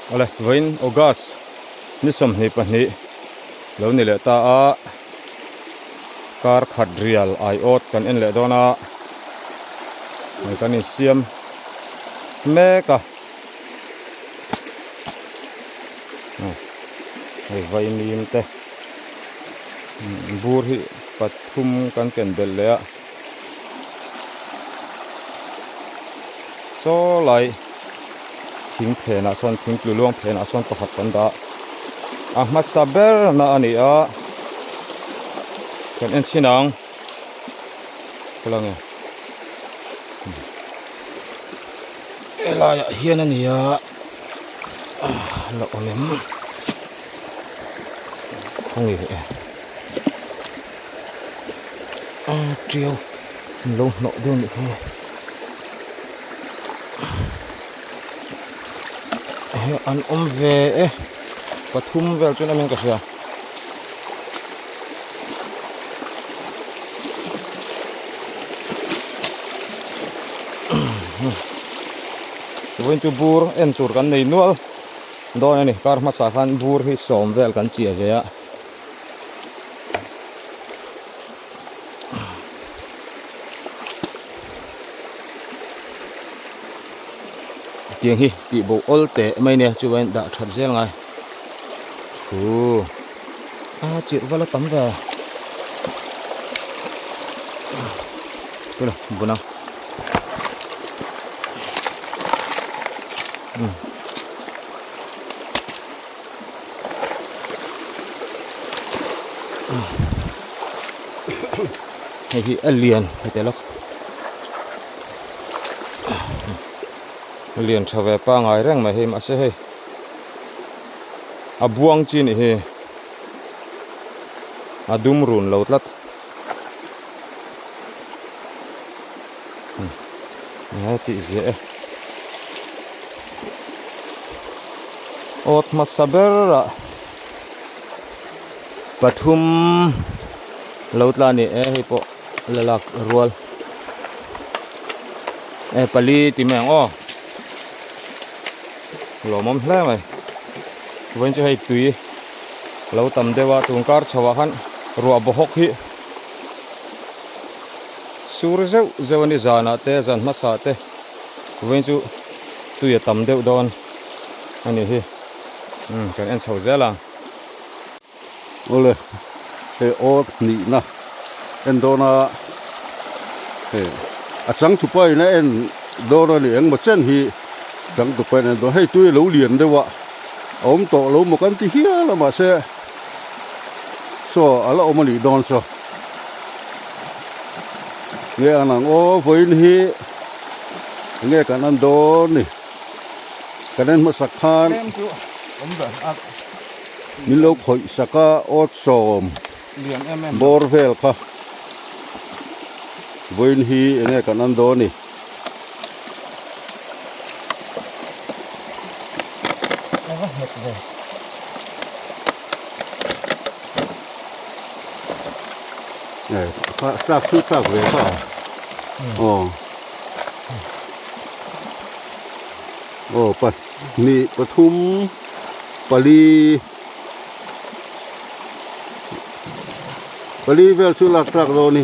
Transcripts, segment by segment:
Awle, vawiin August ni 22 lo ni leh ta a, kar khat rial aiawt kan en leh dawn a, hei kan insiam mek a, hei vaimim te bur hi pathum kan ken belh leh a. Saw lai thing phenah sawn thing tlu luang phenah sawn pakhat kan dah a hmasa ber na a ni a kan en chhin ang khawlai nge helaiah hian a ni a la awm em khawnge e. Tiau an lo hnawh deuh anih hi he an awm ve e pathum vel chuan awmin ka hria vawiin chu bur en tur kan nei nual dawn a ni kar hmasa khan bur hi sawm vel kan chiah ve a. Tiang hi tih bo awl teh mai nia chuan dah that zel ngai thu a chirh vala tam ve tuna buna Hei hi a lian heti lawk a lian tha ve pangai reng mai hei mahse hei a buang chi nih hi a dum run lo tlat a tih ziah e awt hmasa berah pathum lo tla a ni e hei pawh la lak rual e pali ti mai ang aw lawmawm hle mai vawiin chu hei tui lo tam deuh a tun kar chho ah khan ruah bawhawk hi Sur zeuh zeuh a ni zanah te zan hmasa te vawiin chu tui a tam deuh dawn a ni hi umm kan en chho zel ang. Awle hei aw hnihna en dawn a hei a changtupa in a en dawn a ni engmaw chen hi changtupa in a en dawn hei tui a lo lian deuh a a awm tawh lo maw kan ti hial a mahse saw a la awm a nih dawn saw. Nge an ang aw vawiin hi nge kan an dawn ni kan en hmasak khan min lo khawih sak a awt sawm bawr vel kha vawiin hi enge kan an dawn ni. Tlak chu tlak ve kha aw aw pahnih pathum pali pali vel chu lak tlak dawn a ni.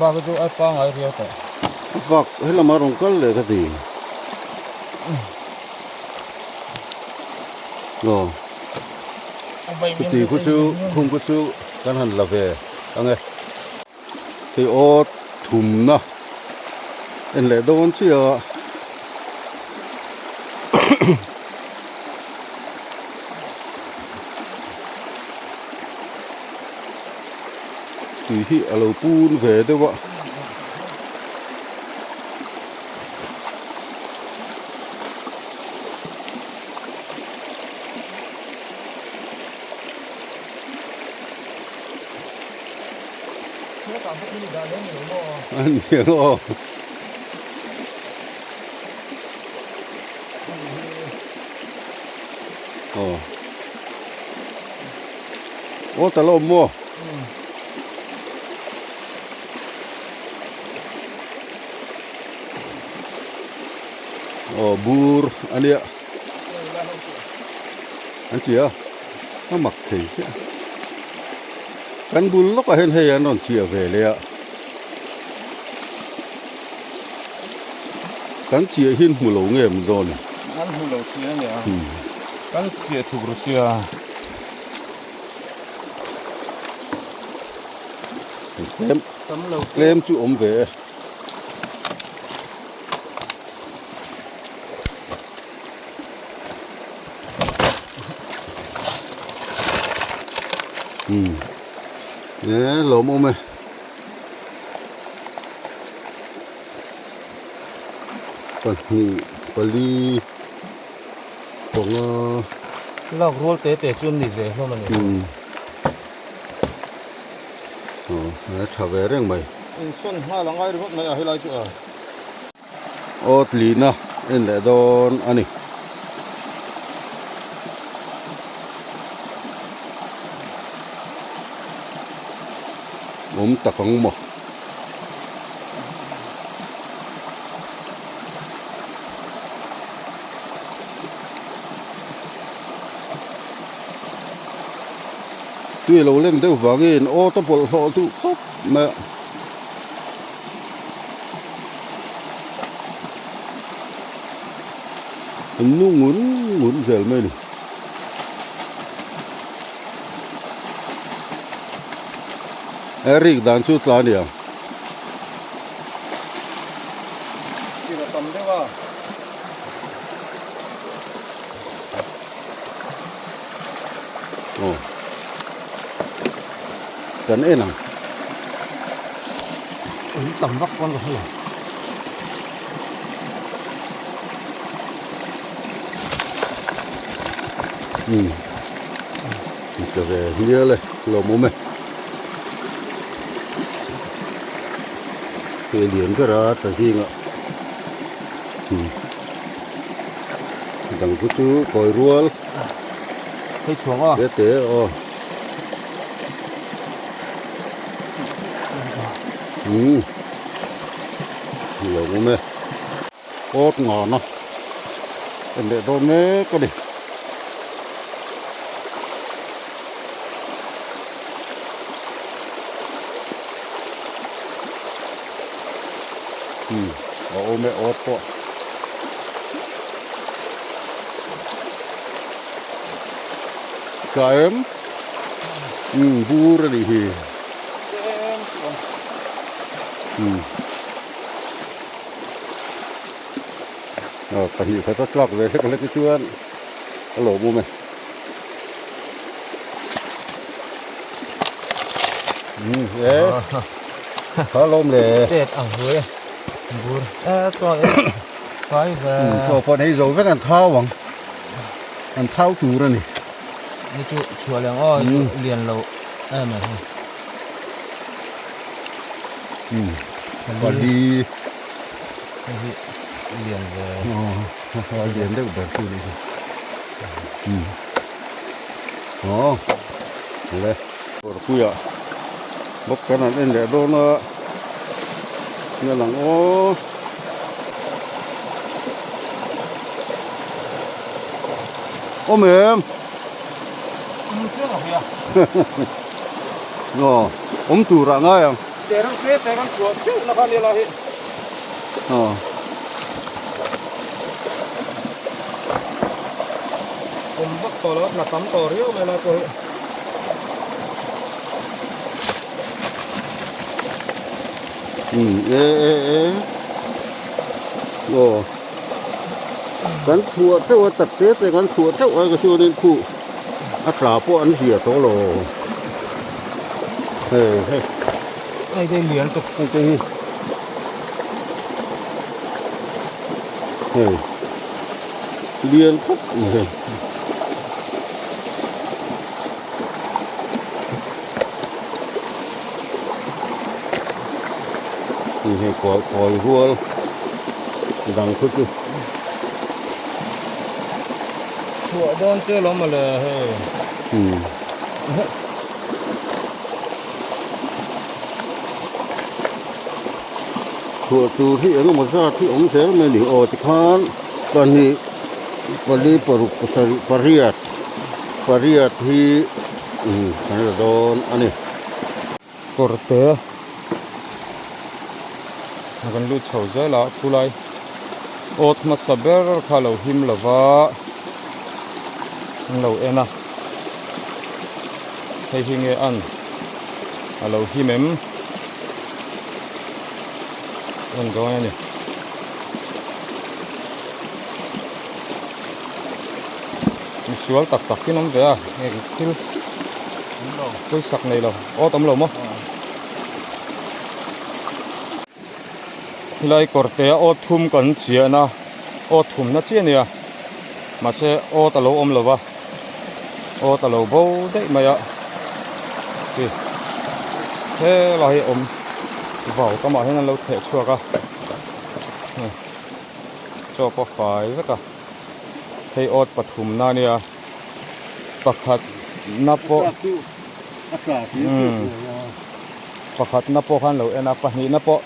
Bak chu a pangai riau tawh. Bak helama rawn kal leh ka ti. Aw. Chuti khu chu khung khu chu kan han la ve ang e. Hei aw thumna en leh dawn chiah a. Tui hi a lo pun ve deuh a. Aniang aw. Aw. Aw ta lo maw. Aw bur a nia an ti a a mak thei chiah a kan bul lawkah hian hei an rawn chiah ve leh a kan chiah hi an hmu lo nge maw dawn ni an hmu lo thin a nia kan chiah thuk ru sia. Tlem tlem chu awm ve e. Umm e lawm awm e. Pahnih pali panga. Lak rual te te chu an ni ve hlawm a ni. Umm aw a tha ve reng mai. Insawn nghal a ngai ringawt mai a helai chu a. Aw tlina en leh dawn a ni. Awm tak ang maw? Tui a lo leng deuh vangin aw ta bawlhhlawh duh khawp mai a. An nu ngun ngun zel mai a ni. He rik dan chu tla a ni ang. Thil a tam deuh a. Aw. Kan en ang. An tam vak pawn ka hre lo. Umm. Ka ve hnial e, lawmawm e. Hei lian ber a ta zingah. Umm. Dang chu chu kawi rual. Hei chhuang aw. Te te aw. Umm lo awm e awt ngan a en leh dawn mek a ni. Umm a awm e awt pawh. Tha em? Umm bur a nih hi. Umm. Aw pahnih khat a tlak ve hlek hlek hi chuan a lawmawm e. Umm e kha lawm le. Tet ang hui e bur e chuan e fai ve. Umm chaw pawh nei zo vek an thau ang. An thau tur a ni. Ni chu chhuah leh ang aw lian lo em mai hi. Umm pali. Hei hi lian ve. Aw a lian deuh ber chu a nih hi. Umm aw le. Kawrpuia bawk kan han en leh dawn a nia lang aw. Awm em? Aw, awm tur ah ngai ang. Terang te te kan chhuah theuh na kha nia lai hi. Aw. Awm vak tawh lo a tla tam tawh riau mai lai pawh hi. Umm e e e aw kan chhuah teuh a tak te te kan chhuah teuh a ka chuanin khu a tla pawh an zia tawh lo hei hei hei te lian tuk hei te hi hei lian khawp mai hei. Hei hi kawi kawi rual dang khu chu chhuah dawn che lo mawle hei umm chhuah tur hi engemaw zat hi awm zel mai a ni aw tikhan. Pahnih pali paruk pasarih pariat pariat hi kan la dawn a ni. Kawr te a kan lut chho zel a khulai awt hmasa ber kha a lo him lo va an lo en a hei hi nge an a lo him em en dawn a ni. Misual tak tak in awm ve a heng thil pawisak nei lo aw tam lo maw helai kawr te a aw thum kan chian a aw thum na chiah a nia mahse aw ta lo awm lo va aw ta lo bo daih mai a chi helai hi a awm vau tamah hian an lo theh chhuak a chaw pawh fai vek a. Hei awt pathum na ania pakhat na pawh pakhat na pawh khan lo en a pahnih na pawh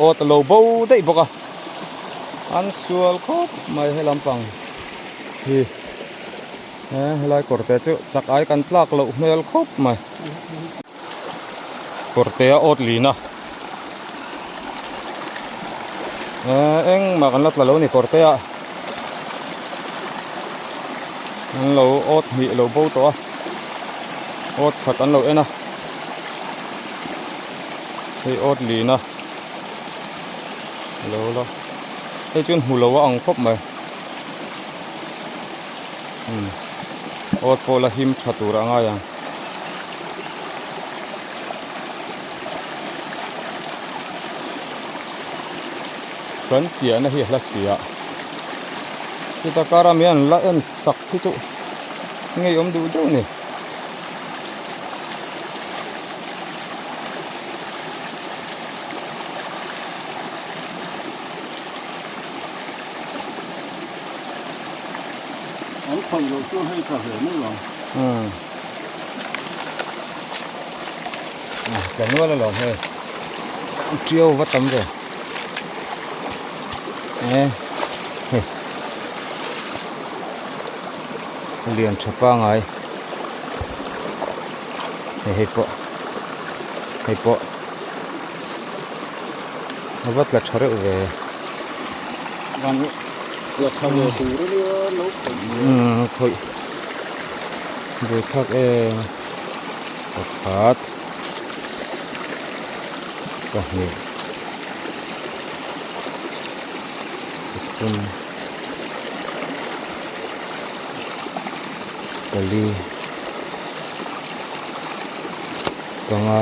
awt a lo bo daih bawk a an sual khawp mai he lampang hi he helai kawr te chu chak ai kan tlak loh hmel khawp mai kawr te a awt lin a eh engmah kan la tla lo a ni kawr te ah an lo awt hnih lo bo tawh a awt khat an lo en a hei awt lin a alo la hei chuan hmu lo a ang khawp mai umm awt pawh la him tha tur a ngai ang. Kan chiahna hi a hla si a chuta kara mi an la en sak hi chu ngei awm duh deuh a ni. An khawih loh chuan hei tla ve mai lo. Umm tla nual alawm hei tiau va tam ve e hei lian tha pangai hei hei pawh hei pawh a va tla tha reuh ve La tha ve tur a nia lo khawih ve. Umm khawih ve thlak em pakhat pahnih pathum pali panga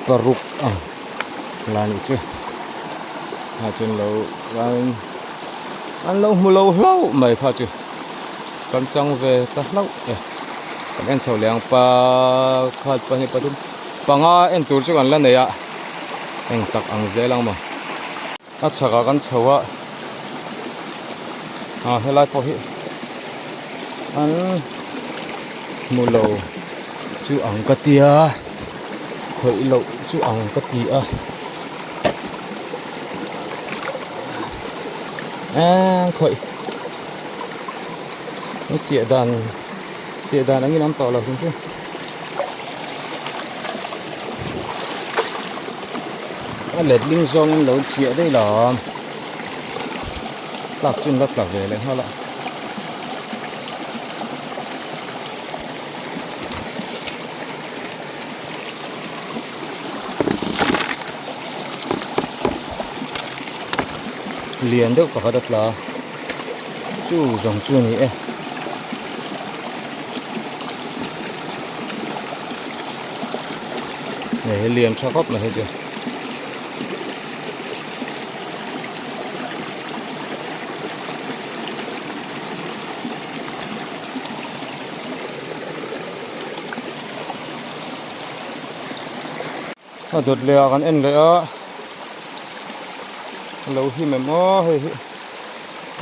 Paruk ang la nih chu ah chuan lo an lo hmu lo hlauh mai kha chu kan chang ve ta hlauh e kan en chho leh ang pakhat pahnih pathum panga en tur chu kan la nei a eng tak ang zel ang maw. A chhakah kan chho a ah helai pawh hi an hmu lo chu ang ka ti a khawih loh chu ang ka ti a eee khawih a chiah dan chiah dan angin a awm tawh lo hrim hrim. A letling zawngin lo chiah daih lo a tlak chu an la tla ve leh nghal a. Lian deuh pakhat a tla a chu zawng chu a ni e. Hei hi lian tha khawp mai hei chu. A dawt leh ah kan en leh a a lo him em aw hei hi.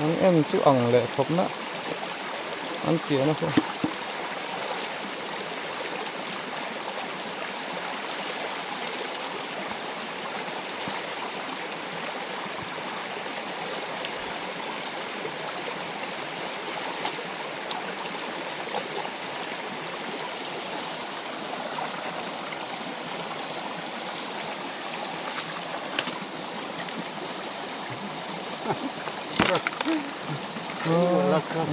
An en chu ang leh khawp na an chiahna chu.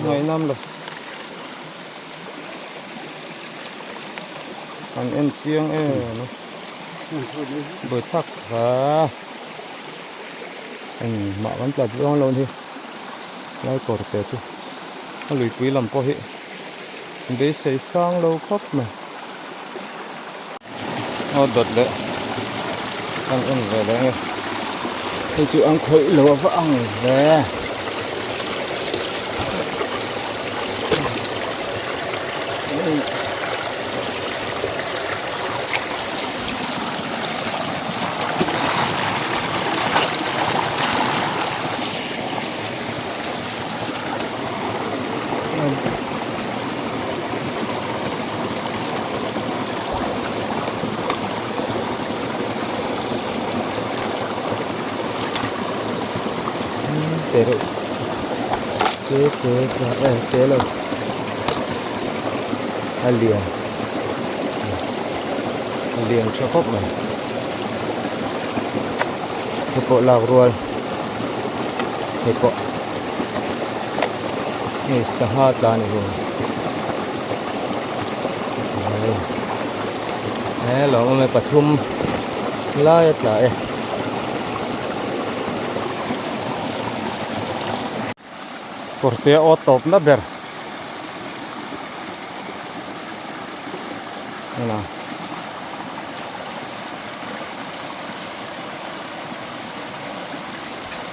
Ngaihnam lo an en chiang em a buaithlak kha engmah kan tlat zawng lo ni lai kawr te chu a luipui lam pawh hi beisei sang lo khawp mai aw dawt leh kan en ve leh nge hei chu an khawih lo a va ang ve. Te reuh te te te e te lo a lian a lian tha khawp mai hei pawh lak rual hei pawh hei sangha tla a ni hu he lo awm e pathum lai a tla e. Kawrte aw tawp na ber a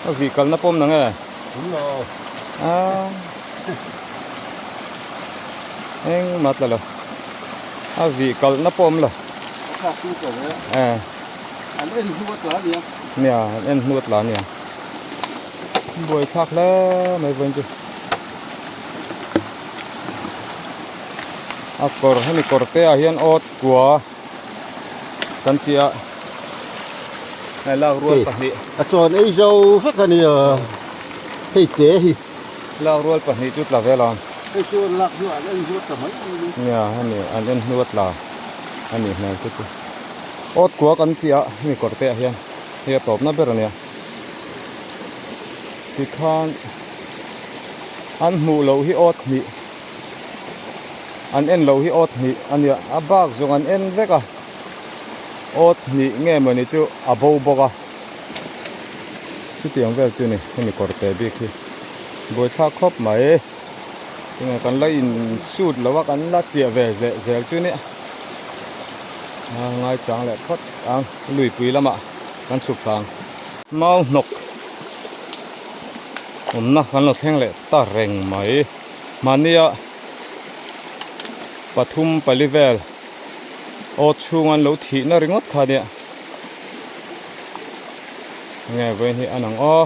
a vih kalna pawm na nge a engmah tla lo a vih kalna pawm lo an en hnu a tla ania nia an en hnu a tla ania buai thlak hle mai vawiin chu a kawr hemi kawr te ah hian awt kua kan chiah a lak rual pahnih a chawn ei zo vek ania hei te hi lak rual pahnih chu tla vel a hei chu an lak hnu an en hnu a tla mai nia hemi an en hnu a tla ani hmel te chu awt kua kan chiah a hemi kawr te ah hian hei a tawpna ber ania tikhan an hmuh loh hi awt hnih an en loh hi awt hnih a nia a bak zawng an en vek a awt hnih nge mawni chu a bo bawk a chutiang vel chu a ni hemi kawr te bik hi buaithlak khawp mai tinge kan la in sut lo a kan la chiah ve leh zel chu nia a ngaichang leh phawt ang luipui lamah kan chhuk thla ang. Mau hnawk awmna kan lo thleng leh ta reng mai. Mahnia pathum pali vel aw chhung an lo thihna ringawt kha nia. Nge vawiin hi an ang aw.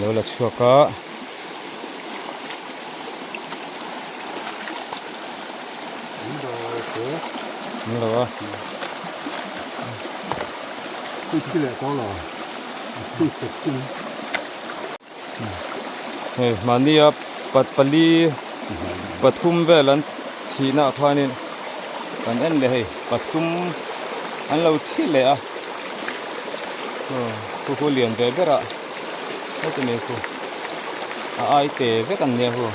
Lo la chhuak a. Lo a. Hei mahnia pat pali pathum vel an thihna ah khanin kan en leh hei pathum an lo thi leh a khu khu lian ve ber a heti mai khu a ai te vek an nia khu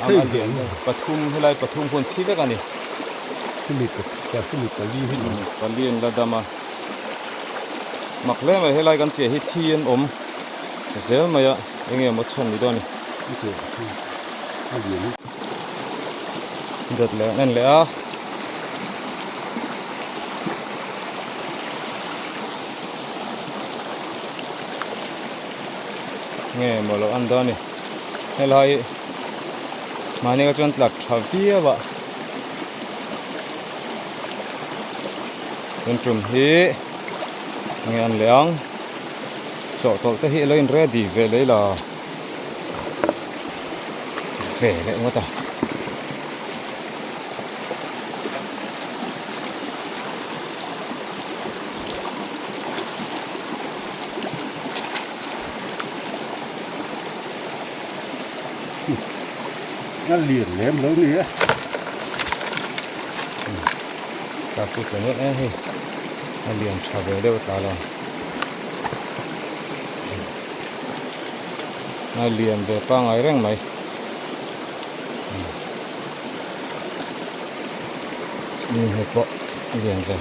a lian pathum helai pathum hun thi vek a ni. Pali an la dam a mak hle mai helai kan chiah hi thi an awm zel mai a eng nge maw chhan ni dawn a ni dawt leh an en leh a. Nge maw lo an dawn a ni helai mahni kha chuan tla tha viau a. Tun tum hi nge an leh ang chawhtawlh te hi alo in ready ve leh ila ve leh ngawt a. A lian lem lo ni e. Ta chu tla mek e hei a lian tha ve deuh tla lo a lian ve pangai reng mai ni hei pawh a lian ve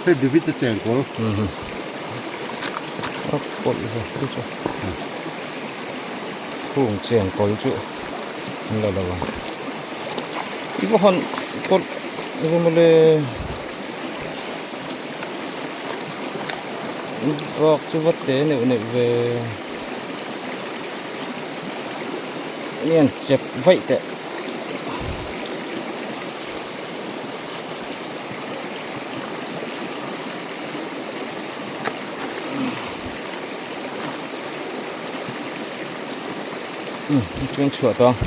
hei David a chengkawl a pawlh ve chu chu Khung chen kawl chu an la lo ang. I va han kawlh ve mawle. Bak chu va te neuh neuh ve. Enge an chep vaih teh. Chuan chhuah tawh ang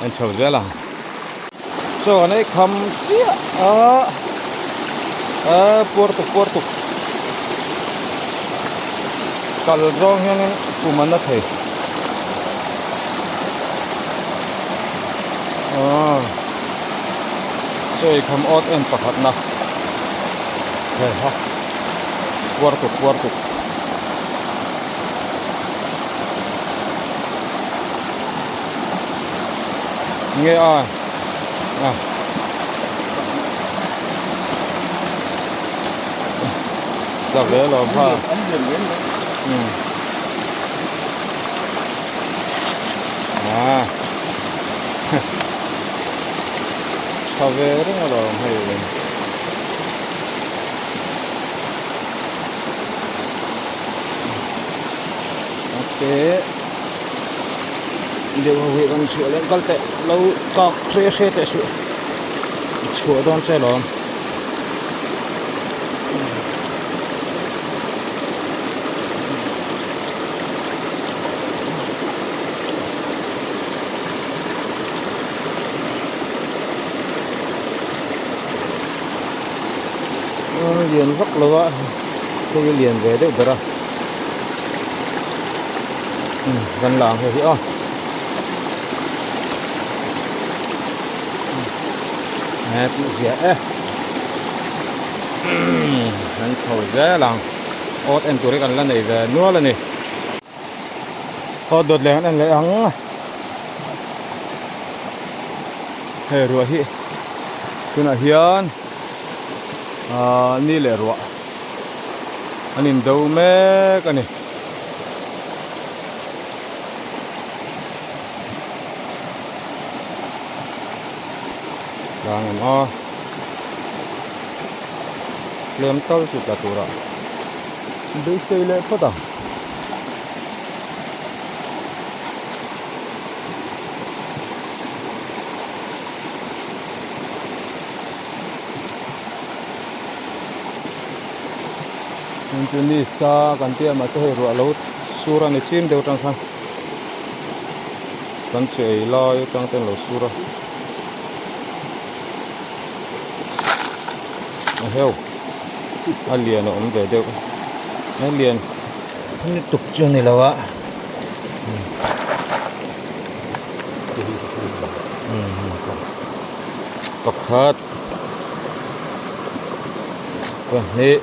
an chho zel ang chaw an ei kham chiah a a puar tuk puar tuk kal zawng hianin kum an la thei. Aw chawi kham awt en pakhat na hei ha puar tuk puar tuk nge a a tla ve lo kha um. Ah tha ve reng alawm hei ok deuh ho hi rawn chhuah leh kal teh lo kak hre hre teh suh chhuah dawn che alawm. Lian vak lo a hei hi lian ve deuh ber a kan la ang hei hi aw. He tih ziah e kan chho zel ang awt en tur hi kan la nei ve nual a ni awt dawt leh an en leh ang hei ruah hi tunah hian ahh ni leh ruah an in do mek a ni. Tlang em a tlem tal chu tla tura beisei leh phawt ang. Heng chu ni sa kan tia mahse hei ruah lo sur a ni chim deuh atang khan. Kan che ei lai atang ten lo sur a a heu a lian a awm ve deuh a lian lutuk chu a ni lo a pakhat pahnih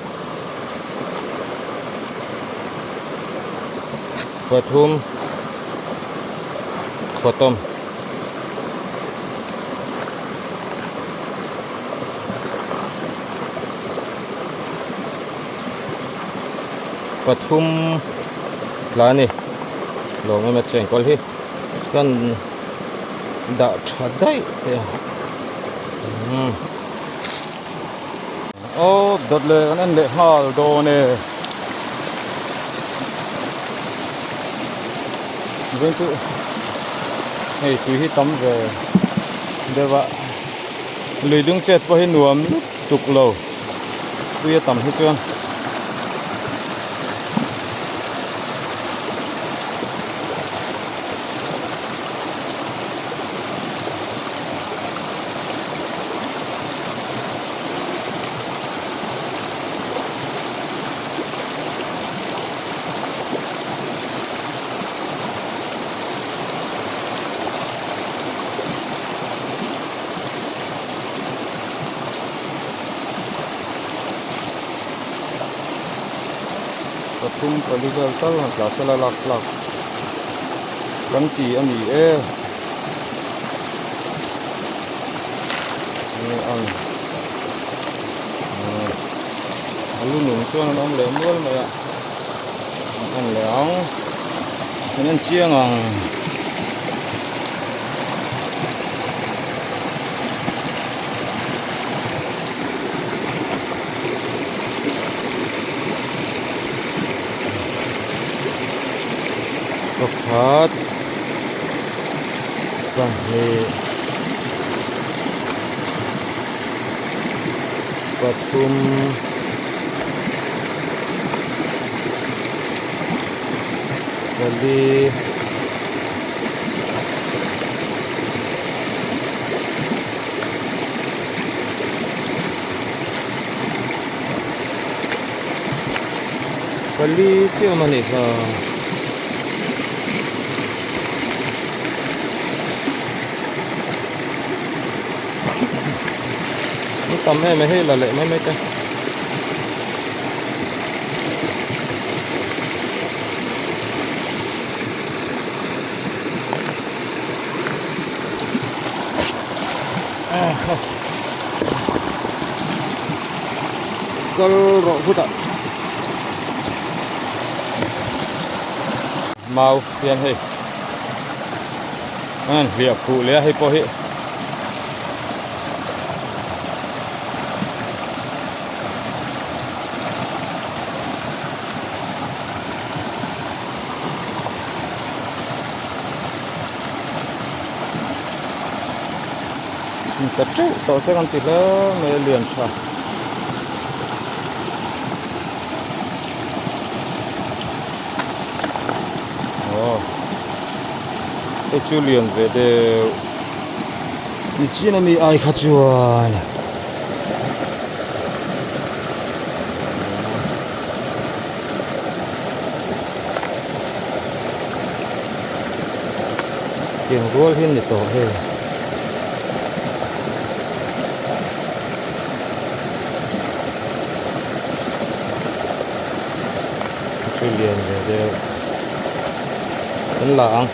pathum. Khuatawm. Pathum tla a ni lawm em a chengkawl hi chuan dah tha daih teh a umm aw dawt leh kan en leh nghal dawn e. Vawiin chu hei tui hi tam ve deuh a lui dung chet pawh hi nuam lutuk lo tui a tam hi chuan. Pathum pali vel tal han tla sela lak tlak kan ti a ni e nge ang a lu nung chuan an awm leh mual mai a an en leh ang an en chiang ang. Pakhat pahnih pathum pali pali chiah awm a nih kha. An tam em a hei la leh mai mai te. Kal rawh khutah mau hian hei an han hliah khuh leh a hei pawh hi. Ta teuh tawh se kan ti hle mai a lian tha. Aw hei chu lian ve deuh nichin ami ai kha chuan. Tiang rual hi an ni tawh hei. Chu lian ve deuh kan la ang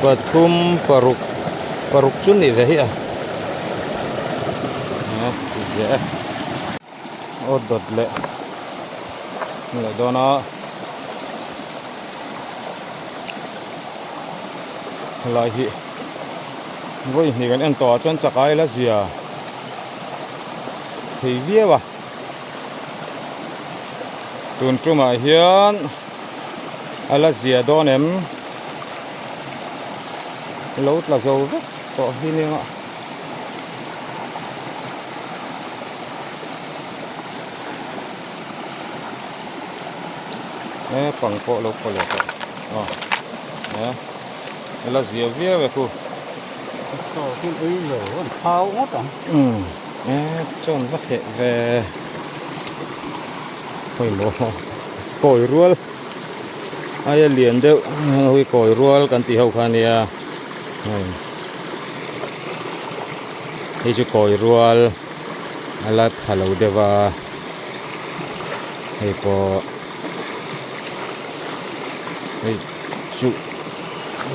pathum paruk paruk chu nih ve hi a ti ziah e aw dawt leh leh dawn a helai hi vawi hnih kan en tawh ah chuan chakai la zia thei viau a tun tumah hian a la zia dawn em lo tla zo vek tawh hi nia. E pang pawh lo pawh leh tawh aw e a la zia viau e khu. Chaw chu ei lo an thau ngawt ang. Umm e chawn va hleh ve pawimawh kawi rual aia lian deuh hei kawi rual kan tih ho kha ania hei hei chu kawi rual a la tha lo deuh a hei pawh hei chu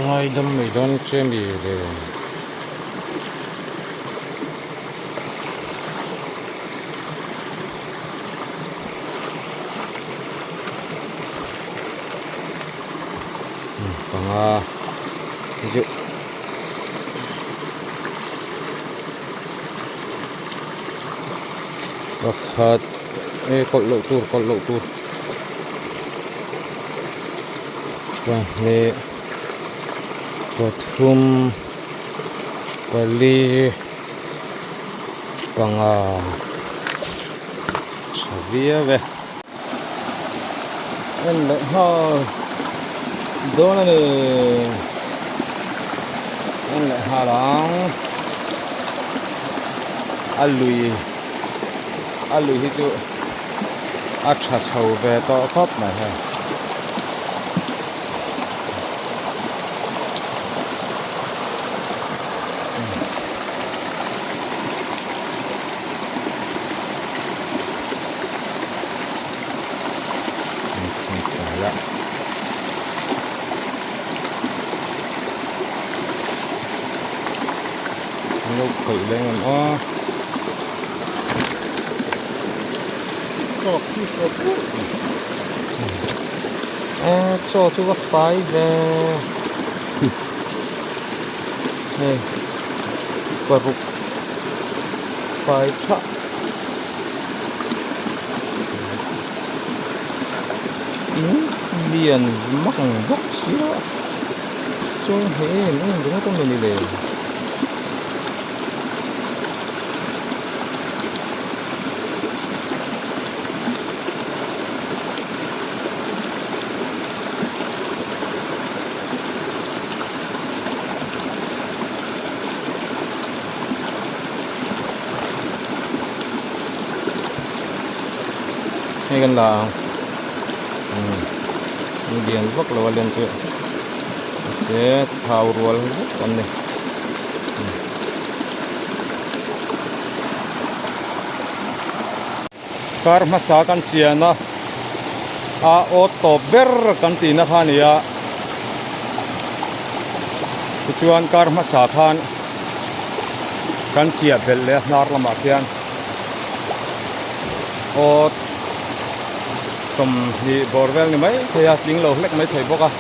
ngaidam mai dawn che mi le. Panga hei chu pakhat e kawlh loh tur kawlh loh tur pahnih. Pathum pali panga tha viau e. En leh nghal dawn a ni. En leh nghal ang. A lui a lui hi chu a tha chho ve tawh khawp mai hei. An lo khawih leng ang aw. Aw chaw chu va fai ve hei paruk fai thah in lian mak ang bawk sia chuan hei em em ringawt a mawni le. Hei kan la ang umm lian vak lo a len chu mahse thau rual vek an ni. Kar hmasa kan chian a a aw tawp ber kan tihna kha a ni a tichuan kar hmasa khan kan chiah belh leh a hnar lamah khian aw 20 bawr vel ni mai thei a tling lo hlek mai thei bawk a.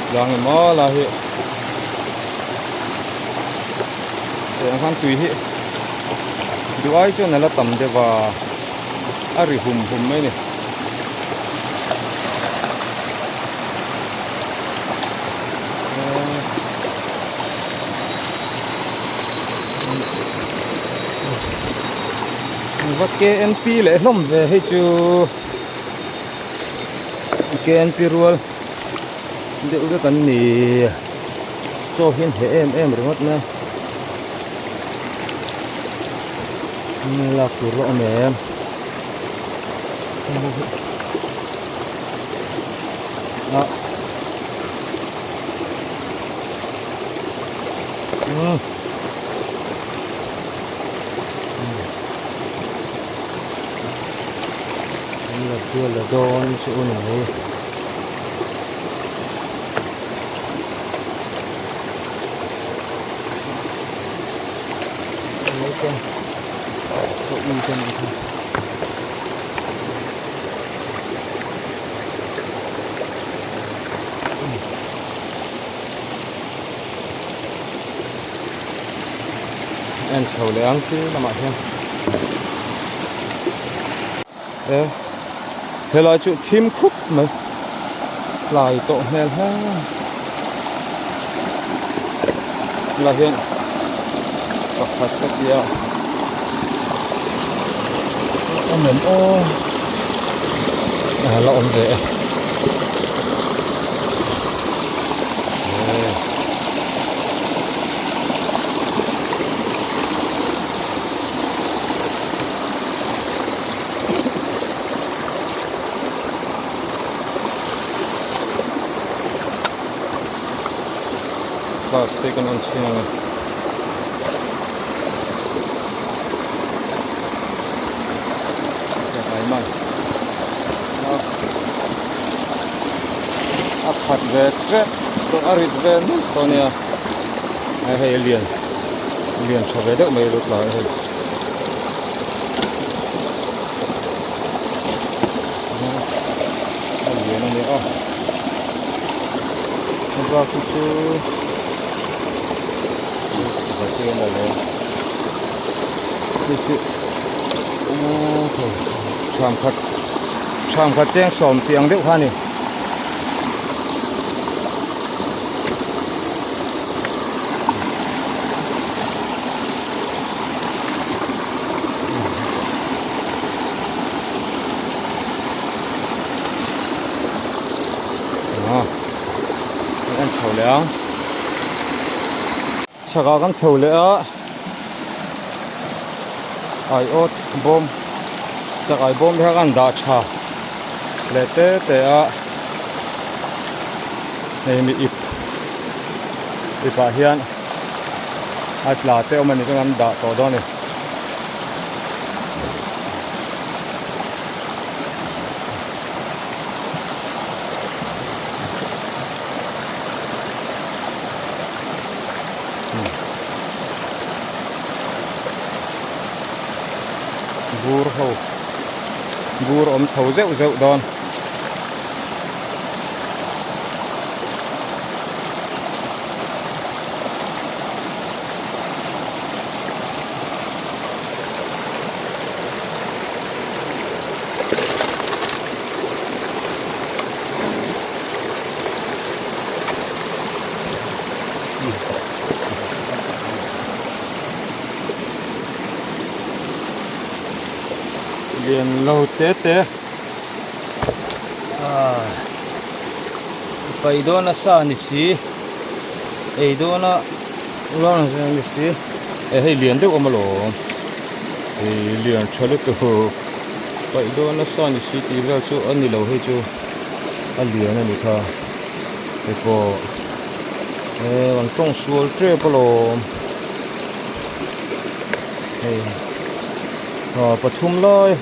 Tlang emaw lai hi tiang khan tui hi duh ai chuan a la tam deuh a a ri hum hum mai a ni. Va KNP leh hlawm ve hei chu KNP rual deuh vek an ni chaw hian heh em em ringawt mai a lak tur la awm em. An la bial la dawn chu a ni mai. En chho leh ang khi lamah hian e helai chu thim khup mai tlai tawh hmel hle helai hian pakhat ka chiah a awm em aw a la awm ve e. Class te kan on chhin ang e. A khat ve tep tawh a rit ve mai tawh a nia hei a lian lian tha ve deuh mai lut lai hei a lian a ni a a bak hi chu hei chu tham khat. Ṭham kha cheng sawm tih ang deuh kha a ni. Kan chho leh ang. Chhakah kan chho leh a aiawt bawm chakai bawm te kha kan dah tha leh te te a hei mi ip ip ah hian a tla te awm a ni chuan an dah tawh dawn a ni. Bur ho bur awm chho zeuh zeuh dawn. Lian lo te te ah pai dawn a sa ni si ei dawn a uar ni si eh hei lian deuh awm alawm ih lian tha lutuk paih dawn a sa ni si tih vel chu a ni lo hei chu. A lian a ni kha hei pawh eh an tawng sual tep alawm hei ah pathum lai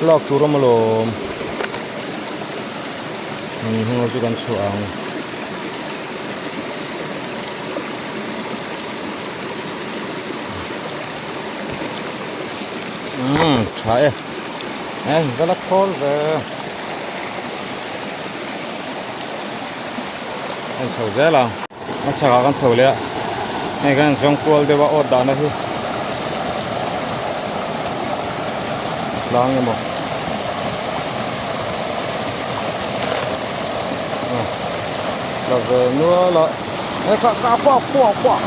lak tur awm alawm heng ho chu kan chhuah ang. Umm tha e. Eh va la khawl ve. Kan chho zel ang. A chhakah kan chho leh a. Hei kan zawng kual deuh a awt dahna hi. Tlang emaw. Tla ve nual a. Eh kha kha kua kua kua.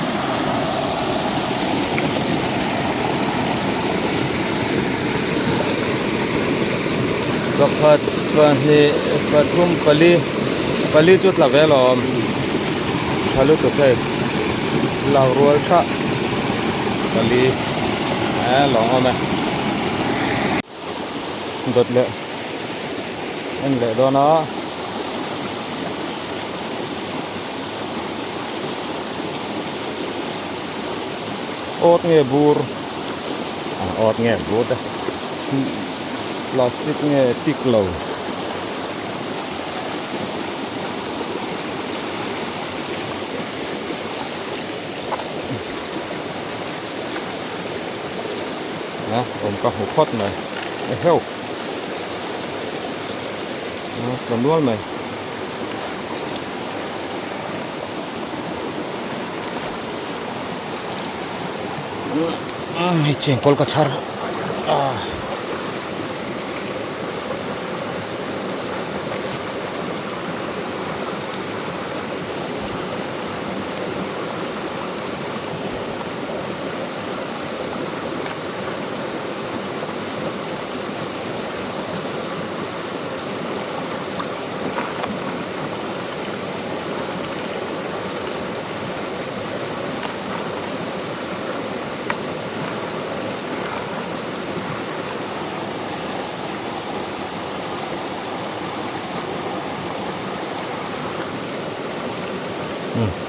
Pakhat pahnih pathum pali pali chu tla vel a awm tha lutuk hei lau rual tha pali eh lawng awm e dawt leh en leh dawn a. Awt nge bur awt nge bur te plastic nge tik lo. A awm ka hmu phawt mai eheu a tla nual mai. Hei chengkawl ka chhar a.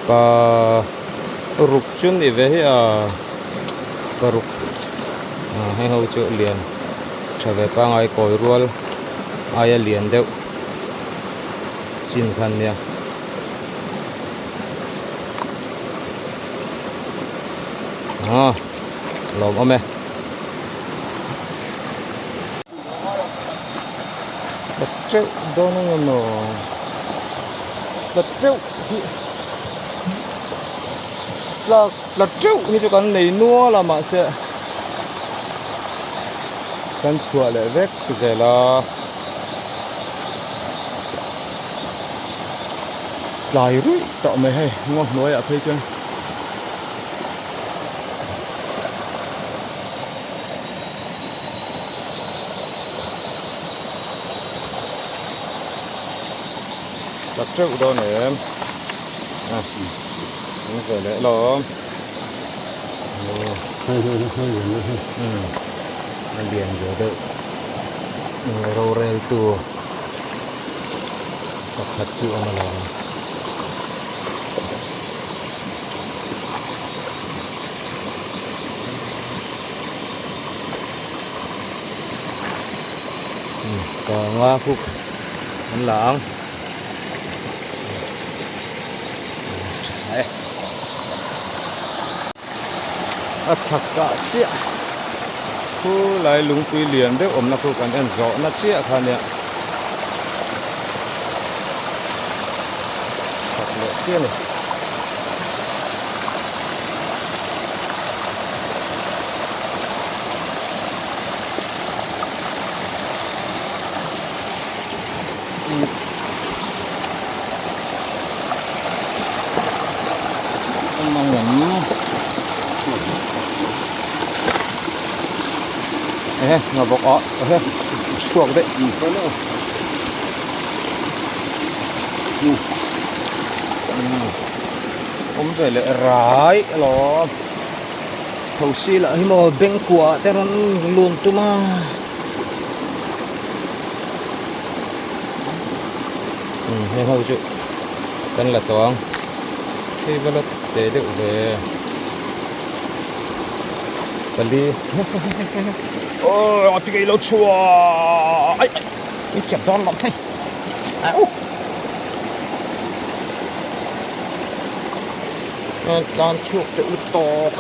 Pa ruk chu ni ve hi a paruk heng ho chu lian tha ve pangai kawi rual aia lian deuh chin kha an nia. Ah lawm awm e. Tla teuh dawn ang emaw tla teuh hi tla tla teuh hi chu kan nei nual a mahse kan chhuah leh vek zel a. Tlai ruih tawh mai hei ngaw hnuaiah phei chuan. Tla teuh dawn em a an ve leh lawm a lian ve deuh rorel tu pakhat chu a awm alawm. Panga khu an la ang tha e a chhak ah chiah khu lai lungpui lian deuh awmna khu kan en zawh na chiah kha nia chhak leh chiah a ni. Ehe nga bawk ah ehe chhuak daih awm ve leh rai alawm. Thosi lah hi maw bank kuah te rawn lun tum a. Umm heng ho chu kan la tawh ang hei va la te deuh ve pali aw a ti ngei lo chhuah ai ai i chep dawn lo hei au tlan chhuak teh u tawk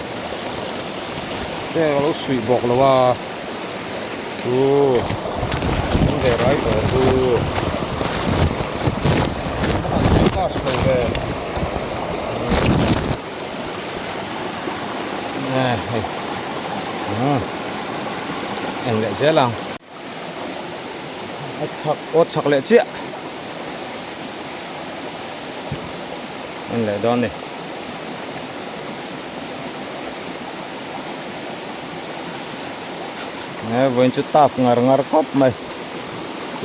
te ka lo suih bawk lo a chu an ve rai tawh chu an class lo ve hei en leh zel ang a chhak aw chhak leh chiah. En leh dawn ni. He vawiin chu taf ngar ngar khawp mai.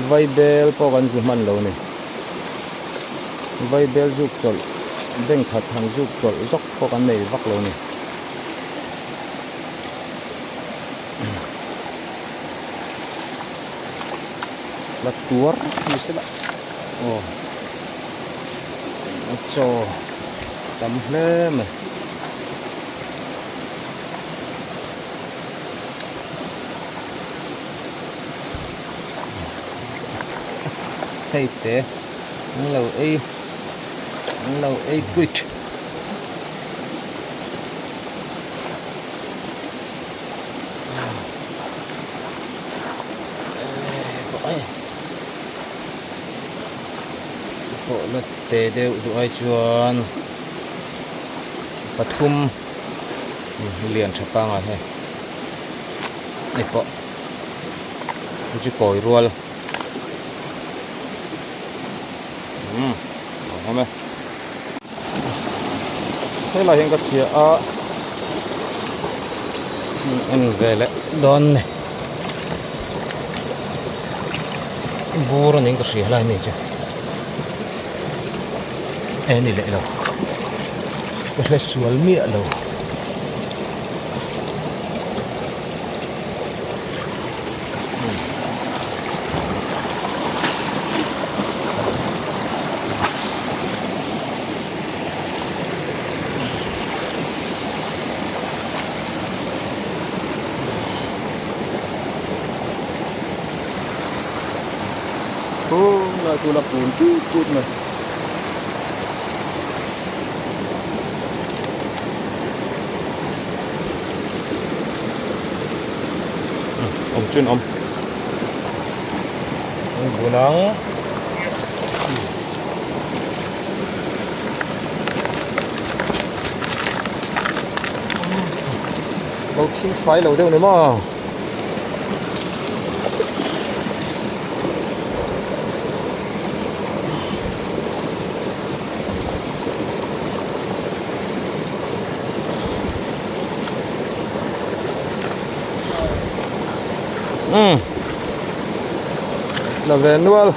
Vaibel pawh kan zu hman lo ni. Vaibel zuk chawlh bank khat han zuk chawlh zawk pawh kan nei vak lo ni. La tuar ni se la aw. Chaw tam hle mai. Hei te an lo ei an lo ei quit. Pawh la te deuh duh ai chuan pathum lian tha pangai hei hei pawh hei chu kawi rual umm a awm e helai hian ka chhia a en ve leh dawn a ni. Bur a niin ka hria helai mi chu e ni leh lo ka hre sual miah lo. Khung lai chu la pun tut tut mai. Awm chuan awm. An bun ang. Lo thing fai lo deuh ni maw. Umm tla ve nual.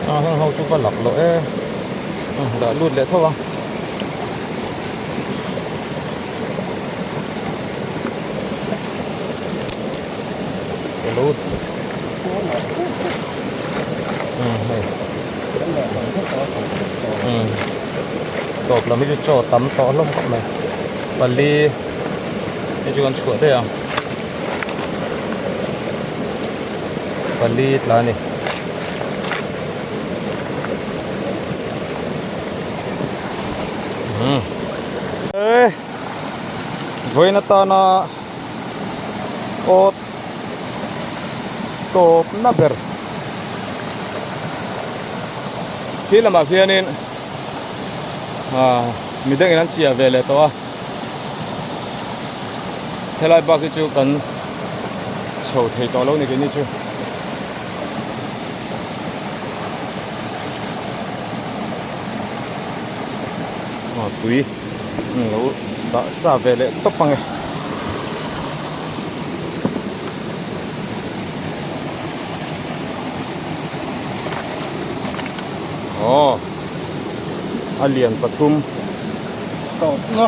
A heng ho chu ka lak loh e dah lut leh tho ang. Ka lo umm hei umm tawp lam hi chu chaw tam tawh hlawm khawp mai pali hei chu kan chhuah daih ang pali tla a ni. Umm e vawiin atana awt tawp na ber khi lamah khianin ah midangin an chiah ve leh tawh a helai bak hi chu kan chho thei tawh lo ni keini chu. Aw tui lo dah sa ve leh tawp ang e. Aw a lian pathum tawp na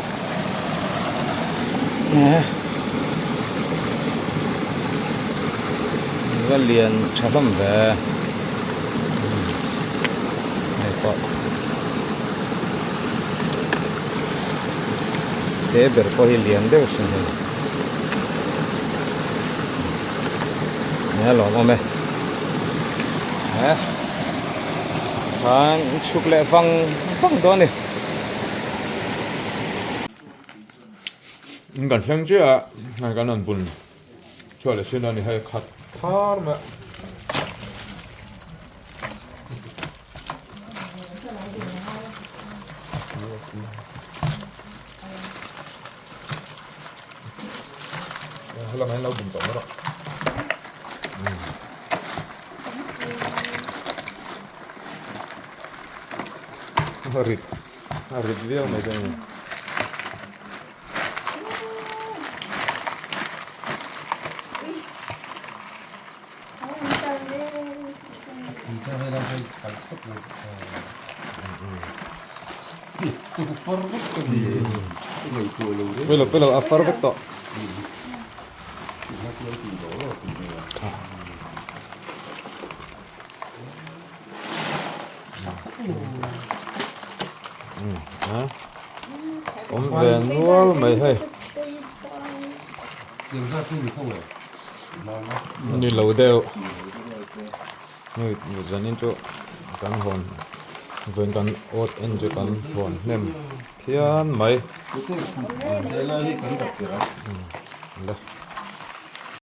a lian tha hlawm ve hei pawh te ber pawh hi lian deuh sin hei a lawmawm e khan chhuk leh vang vang dawn a ni. Kan thleng chiah a hei kan rawn bun chhuah leh sin a ni hei khat thar mai a. Helamah hian lo bun tawh mai rawh. A rit a rit viau mai te a ni. Pelo pelo a far vek tawh. Awm ve nual mai hei. Ni lo deuh. Hei zanin chu kan hawn vawiin kan awt en chu kan hawn hnem phian mai.